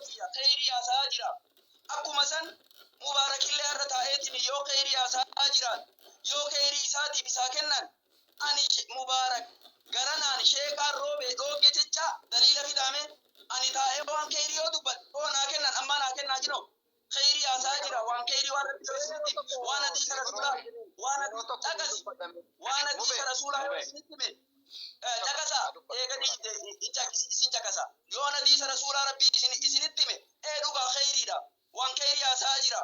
Kiyya kheyrii haasa'aa jira. Akkuma san Mubaarakillee har'a taa'eetiin yoo kheyrii haasa'aa jiraate, yoo kheyrii isaatiif isaa kennan, ani Mubaarak garanaan sheekaan roobee dhoogge jecha daliila fidaa mee? Ani taa'ee waan kheyrii yoo dubbadhe, hoo naa kennan ammaa naa kennaa kinoo. Kheyrii haasa'aa jira, waan kheyrii waan Rabbi yoo isinitti hime, waan hadiisa Rasuulaa, waan caqasi, waan hadiisa Rasuulaa yoo isinitti hime, Caqasa eega dhiifte hin isin caqasa. Yoon hadiisa rasuulaa rabbii isin isinitti hime ee dhugaa kheyriidha. Waan kheyrii haasa'aa jira.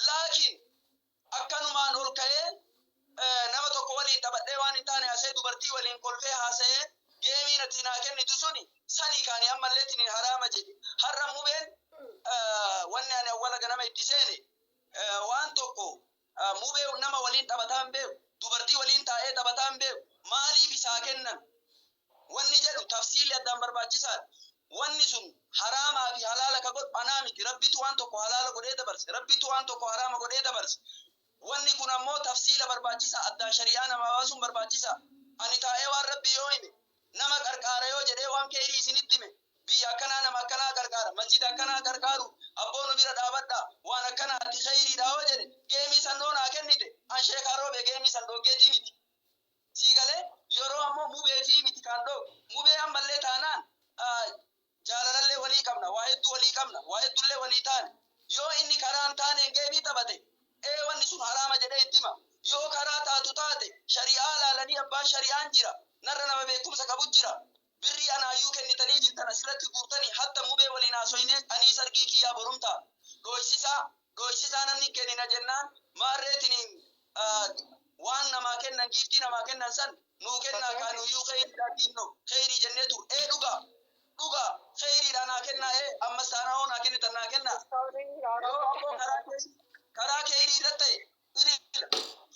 Laakiin akkanumaan ol ka'ee nama tokko waliin taphadhee waan hin taane haasa'ee dubartii waliin kolfee haasa'ee geemiin ati naa kennitu suni sani kaani ammallee tinin haraama jedhe. Har'a mubeen wanni ani awwala ganama itti seene waan tokko Mubee nama waliin taphataa hin beeku. Dubartii waliin taa'ee taphataa hin beeku. Maaliif isaa kennan? Wanni jedhu tafsiilli addaan barbaachisaadha. Wanni sun haraamaa fi halaala ka godhu anaa miti. Rabbitu waan tokko halaala godhee dabarse. Rabbitu waan tokko haraama godhee dabarse. Wanni kun ammoo tafsiila barbaachisa. Addaan shari'aa namaa baasuun barbaachisa. Ani taa'ee waan Rabbii yoo hime, nama qarqaara yoo jedhee waan keeyrii isinitti hime, Biyya akkanaa nama akkanaa qarqaara, masjida akkanaa qarqaaru, abboo nu bira dhaabadhaa, waan akkanaati kheyriidha yoo jedhe, geemii san yoo naa kennite, an sheekaa roobee geemii san dhooggeetii miti. Sii galee? Yeroo ammoo mubeefii miti kaan dhoogu. Mubee ammallee taanaan jaalalallee walii qabna, waa hedduu walii qabna, waa heddullee walii taane. Yoo inni karaa hin taaneen geemii taphate, ee wanni sun haraama jedhee itti hima. Yoo karaa taatu taate, shari'aa laalanii abbaan shari'aan jira, narra nama beekumsa qabu jira, Birrii anaayyuu kennitanii jirtan asirratti guurtanii hatta mubee waliin haasoynee anii sargii kiyyaa borum ta'a dhooysisaa dhooysisaa namni hin kennina jennaan maarreetiniin waan namaa kennan giiftii namaa kennan san nuu kennaa kaa nuyyuu kheyriidhaa diinno kheyrii jennee tur ee dhugaa dhugaa kheyriidhaa naa kennaa ee ammas taanaa hoo naa kennitan naa kennaa yoo ammoo karaa karaa kheyrii irratti ta'e Ilila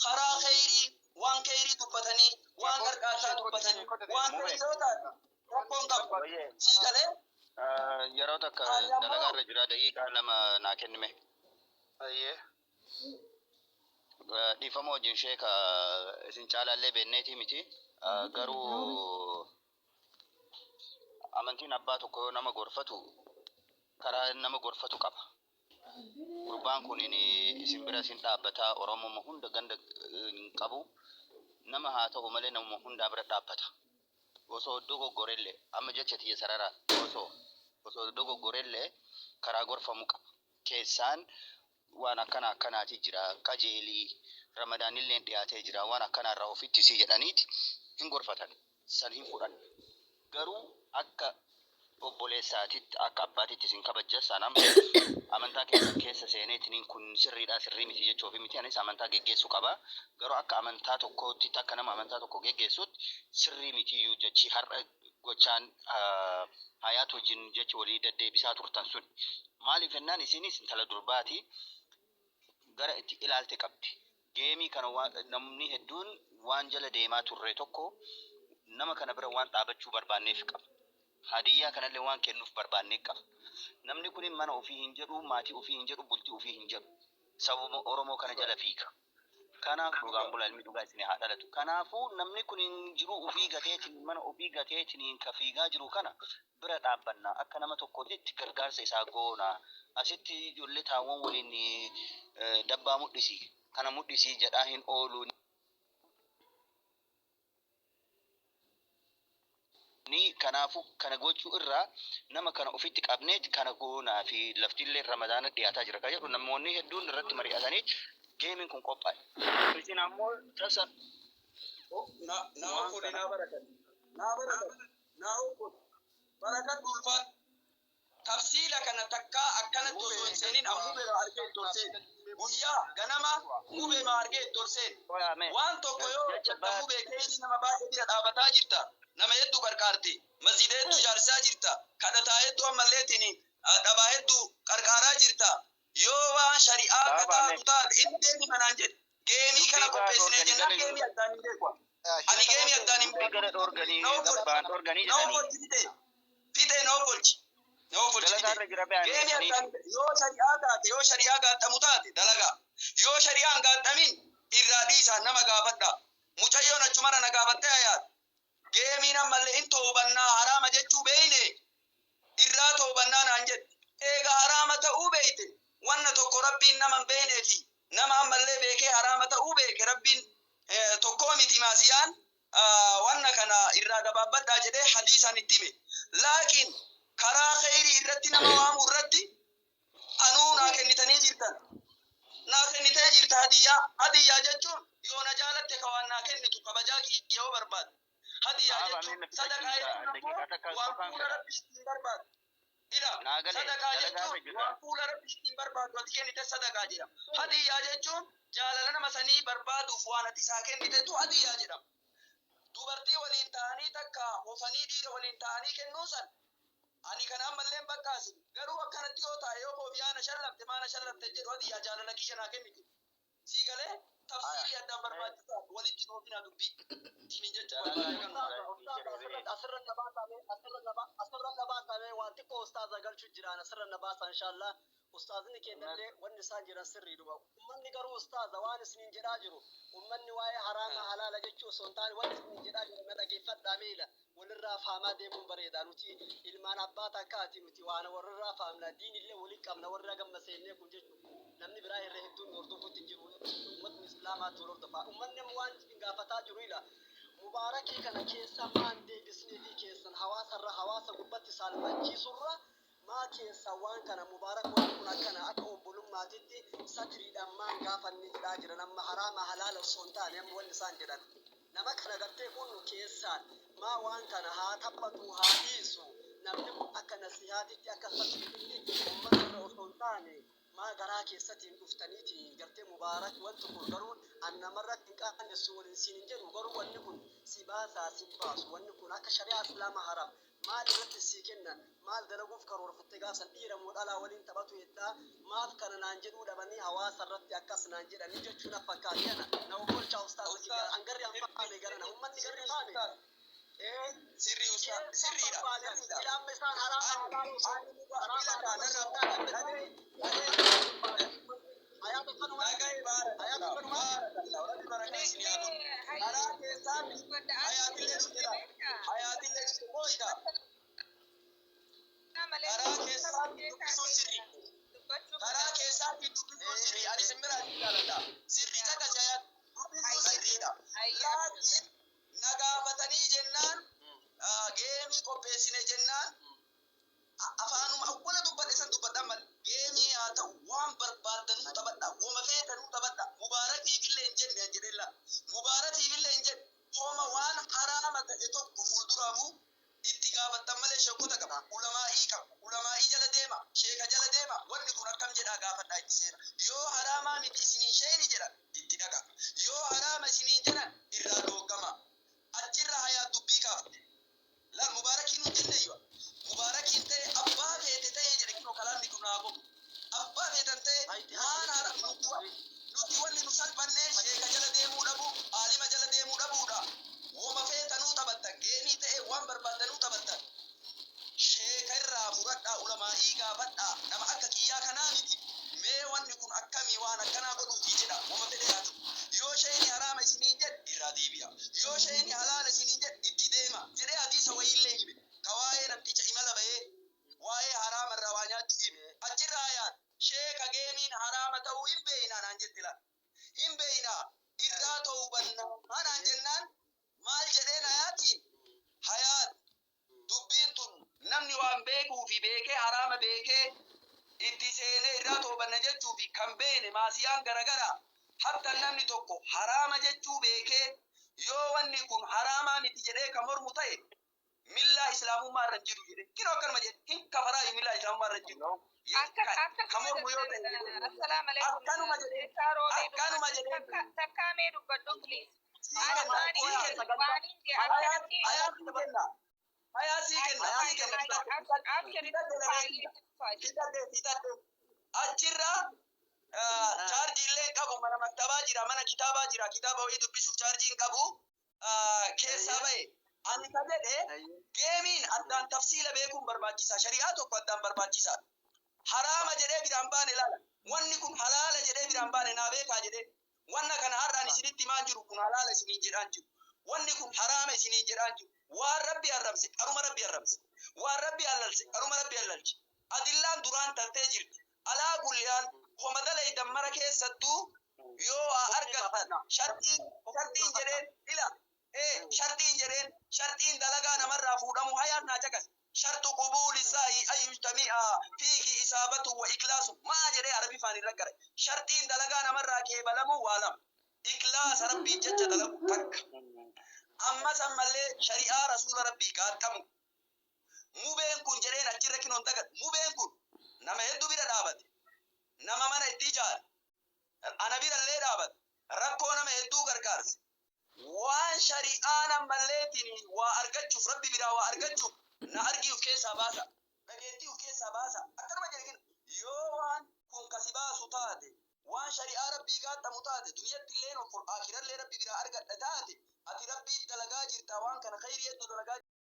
karaa kheyrii waan kheyrii dubbatanii waan qarqaarsaa dubbatanii waan kheyrii yoo taate rakkoon qabu sii galee. Yeroo takka Ani ammoo dalagaa irra jira daqiiqaa 2 naa kennime. Hayyee. Dhiifama wajjin sheeka isin caalaallee beenneetii miti. Garuu amantiin abbaa tokko yoo nama gorfatu karaa nama gorfatu qaba. Gurbaan kun isin bira isin dhaabbata Oromoma hunda ganda hin qabu nama haa ta'u malee namuma hundaa bira dhaabbata. Osoo dogoggorelle amma jecha tiyya sarara osoo osoo dogoggorelle karaa gorfamu qaba. Keessaan waan akkana akkanaati jira qajeelii ramadaanilleen dhiyaatee jira waan akkanaa irraa of ittisii jedhaniiti hin gorfatan. San hin fudhanne. Garuu akka obboleessaatitti akka abbaatitti isin kabajja san amma amantaa keessan keessa seeneetiniin kun sirriidha sirrii miti jechuufi miti anis amantaa geggeessu qaba garuu akka amantaa tokkootti akka nama amantaa tokko geggeessutti sirrii mitiyyuu jechi har'a gochaan hayaat wajjin jechi walii deddeebisaa turtan sun maaliif jennaan isinis intala durbaati gara itti ilaalte qabdi. Geemii kana namni hedduun waan jala deemaa turre tokko nama kana bira waan dhaabachuu barbaanneef qaba. Hadiyyaa kanallee waan kennuuf barbaannee qaba. Namni kun mana ofii hin jedhu, maatii ofii hin jedhu, bultii ofii hin jedhu. Sabuma Oromoo kana jala fiiga. Kanaaf dhugaan bulaa ilmi dhugaa isin haa dhalatu. Kanaafuu namni kun jiruu ofii gateetiin mana ofii gateetiin ka fiigaa jiru kana bira dhaabbanna. Akka nama tokkootitti gargaarsa isaa goona. Asitti ijoollee taawwan waliin dabbaa mudhisi, kana mudhisi jedhaa hin oolu. Kanaafuu kana gochuu irraa nama kana ofitti qabneet kana goonaa fi laftillee Ramadaana dhiyaataa jira ka jedhu namoonni hedduun irratti mari'atanii geemiin kun qophaa'e. Isin ammoo tasa Na na waan okkoli kana naa barakat naa barakat naa okkoli barakadhu ulfaadhu. Tafsiila kana takkaa akkanatti osoo hin seenin an mubema argee itti ol seene. Guyyaa, ganama, mubema argee itti ol seene. Waan tokko yoo hojjatta mubee keeyrii nama baay'ee bira dhaabataa jirta. Nama hedduu qarqaarte. Masjida hedduu ijaarsisaa jirta. Kadhataa hedduu ammalleetiin dhabaa hedduu qarqaaraa jirta. Yoo waan shari'aa ka taatu taate inni deemi manaan jedhe. Geemii kana qopheessinee jennaan geemii addaan hin beeku ani. Ani geemii addaan hin beeku. Na offolchi. Na offolchi fixee. Fixee na offolchi. Na offolchi fixee. Geemii addaan hin beeku. Yoo shari'aa taate yoo shari'aa gaaxxamu taate dalagaa. Yoo shari'aa hin gaaxxamin irraa dhiisaa nama gaafadhaa. Mucayyoon achumarra na gaafattee hayaat. Geemiin ammallee hin toobannaa haraama jechuu beeyne irraa toobannaa naan jette. Eega Waan qofaan fuula fedha. Rabbii ittiin barbaadu. Ila Naa galee sadaqaa dalagaa irra jechuun jirra. waan fuula Rabbii ittiin barbaadu ati kennite sadaqaa jedhama. Hadiyyaa jechuun jaalala nama sanii barbaaduuf waan ati isaa kennitetu hadiyyaa jedhama. Dubartii waliin ta'anii takka hofanii dhiira waliin ta'anii kennuu san ani kana ammallee hin bakkaasi. Garuu akkanatti yoo taa'e, yoo koofiyaa na shallabte, maana shallabte jedhu, hadiyyaa jaalala kiyya naa kennite. Sii galee? Tafsiirii addaan barbaachisaa walitti dhoofina dubbii. Isiniin jecha Dalagaa barbaade irra kanuma. jirra. Ustaaza, asirra na baasame, asirra na baasame, waan xiqqoo ustaaza galchuu jiraan asirra na baasa inshallah. Ustaazni kennallee wanni isaan jedhan sirriidhuma. Ummanni garuu, ustaaza, waan isiniin jedhaa jiru, ummanni waa'ee haraama halaala jechuu osoo hin taane, wanni isiniin jedhaa jiru na dhageeffadhaa. Miila walirraa faamaa deemuun bareeda. Nuti ilmaan abbaa takkaati, nuti waan warrirraa faamna, diinillee waliin qabna, warra gamma seennee kun jechuudha. Namni biraa irra hedduun hordofuutti hin jiru. Ummatni islaamaatti wal hordofa. Ummanni amma waan isin gaafataa jiru, ila Mubaarakii kana keessa maan deebisnee fi keessan hawaasarra hawaasa gubbatti saalfachiisurra, maa keessa waan kana Mubaarak waan kun akkana akka obbolummaatitti satiriidhaan maan gaafanne jedhaa jiran. Amma haraama halaala osoo hin taane, amma wanni isaan jedhan, nama kana gartee kun keessaan maa waan kana haa taphatu haa dhiisu, namni kun akka nasihaatitti akka satiriitti uummatarra osoo hin taane, maa garaa keessatiin dhuftaniitiin gartee Mubaarak wanti kun garuu an namarratti hin qaanessu waliin siin hin jedhu, garuu wanni kun si baasaa si baasu, wanni kun akka shari'aa islaama haram, maal irratti sii kennan, maal dalaguuf karoorfatte, gaafsan dhiira moo dhalaa waliin taphatu jettaa, maaf kana naan jedhuu dhabanii hawaasa irratti akkas naan jedhanii jechuun fakkaate. Kana na okolchaa, ustaaza kiyya, an garri an faame garana ummanni garri faame ee. Sirrii ustaaz, Keessan sirriidha. barbaadan Sirriidha. ila amma isaan haraama Ani halaala osoo ani haraama ila halaala osoo kanarra hin taane, amma dhagee isaanii hayaata akkanumatti dhagee hayaata baarakallah akkanumatti. Baarakallah, rabbi barakaa isin haa godhu. Karaa keessaan hayaatillee dhufeera, hayaatillee dhufte moo'ita. Karaa keessaan dubbisuun sirri, karaa keessaatiin dubbisuun sirri. Ani isin biraa isin jaaladha. Sirri caqasi, hayaat dubbisuun sirriidha. Laakiin na gaafatanii jennaan, geemii qopheessine jennaan, afaanuma awwala dubbadhe san dubbadhaan malee, geemii haa ta'u, waan barbaaddanuu taphadha, woma feetanuu taphadha, Mubaarakiifillee hin jenne an jedhella, Mubaarakiifillee hin jenne. Homa waan haraama ta'e tokko fuulduraafuu itti gaafattan malee, sheekota qaba, ulamaa'ii qaba, ulamaa'ii jala deema, sheeka jala deema, wanni kun akkam jedhaa gaafadhaa itti seena. Yoo haraamaa miti isiniin sheeni jedhan, itti dhaqa. Yoo haraama isiniin jedhan, irraa dooggama. Achirra hayaa dubbii kaafte. Laal, Mubaarakiin hin jenne iyyuu, Mubaarakiin ta'e, abbaa feete ta'e jedhe. Kinoo kalaamni kun haa gogu, abbaa feetan ta'e waan hara nuti wanni nu salphannee sheeka jala deemuu dhabu, aalima jala deemuu dhabuudha. Woma feetanuu taphattan, geemii ta'e, waan barbaaddanuu taphattan, sheeka irraa fudhadhaa, ulamaa'ii gaafadhaa. Nama akka kiyyaa kanaa miti, mee wanni kun akkamii, waan akkanaa godhuufi jedha. Woma fedhe haa ta'u, yoo sheeni haraama isiniin jedhe, irraa deebi'a. Yoo sheeni halaala isiniin jedhe, itti deema jedhee hadiisa wayiillee hime, ka waa'ee namticha imala bahee waa'ee haraama irraa waa nyaachuu hime. Achirraa yaad sheeka geemiin haraama ta'uu hin beeynaa naan jetti. La hin beeynaa, irraa ta'uu naan jennaan, maal jedheen hayaatiin? Hayaat, dubbiin tun namni waan beekuu fi beekee haraama beekee itti seenee irraa toobanna jechuu fi kan beekne maasiyaan garagara. Hatta namni tokko haraama jechuu beekee, yoo wanni kun haraamaa miti jedhee kan mormu ta'e, millaa islaamummaa irra hin jiru jedhe. Kinoo akkanuma jedhe, hin kafaraa, millaa islaamummaa irra hin jiru kan mormu yoo ta'e. Assalaamu alaikum. Akkanuma jedhee, akkanuma jedhee. Takkaa mee dubbadhu, please. Sii kenna, sii kenna. Waan hin Hayaa, hayaa, sii kenna, hayaa, sii kenna, sii kenna. Fixadhe, fixadhe. Achirraa chaarjii illee hin qabu, mana maktabaa jira, mana kitaabaa jira, kitaaba wayii dubbisuuf chaarjii hin qabu, keessaa ba'e. Ani ka jedhe, geemiin addaan tafsiila beekuun barbaachisaa, shari'aa tokko addaan barbaachisaa. Haraama jedhee biraan baane. Ilaala, wanni kun halaala jedhee biraan baane. Naa beekaa jedhee wanna kana har'aan isinitti himaan jiru kun halaala isiniin jedhaan jiru, wanni kun haraama isiniin jedhaan jiru. Waan Rabbi haramse qaruma Rabbi haramse, waan Rabbi halalse qaruma Rabbi halalche. Adillaan duraan tartee jirti. Alaa kulli haal, homa dalaydan mara keessattuu yoo waa argattan, sharxiin jedheen, ila ee, sharxiin jedheen, sharxiin dalagaa namarraa fuudhamu, hayaan naa caqas, sharxu qubuuli saa'i an yujtami'a fiihi isaabatu wa ikhlaasu maa jedhee Arabifaan irra gara. Sharxiin dalagaa namarraa qeebalamuu waa lama: ikhlaasa, Rabbii jecha dalagu takka, ammas ammallee shari'aa rasuula Rabbii gaaxxamu. Hin dagat mubeen kun nama hedduu bira dhaabate, nama mana itti ijaare, ana bira illee dhaabate, rakkoo nama hedduu gargaarse. Waan shari'aan ammalleetiin waa argachuuf, rabbi biraa waa argachuuf.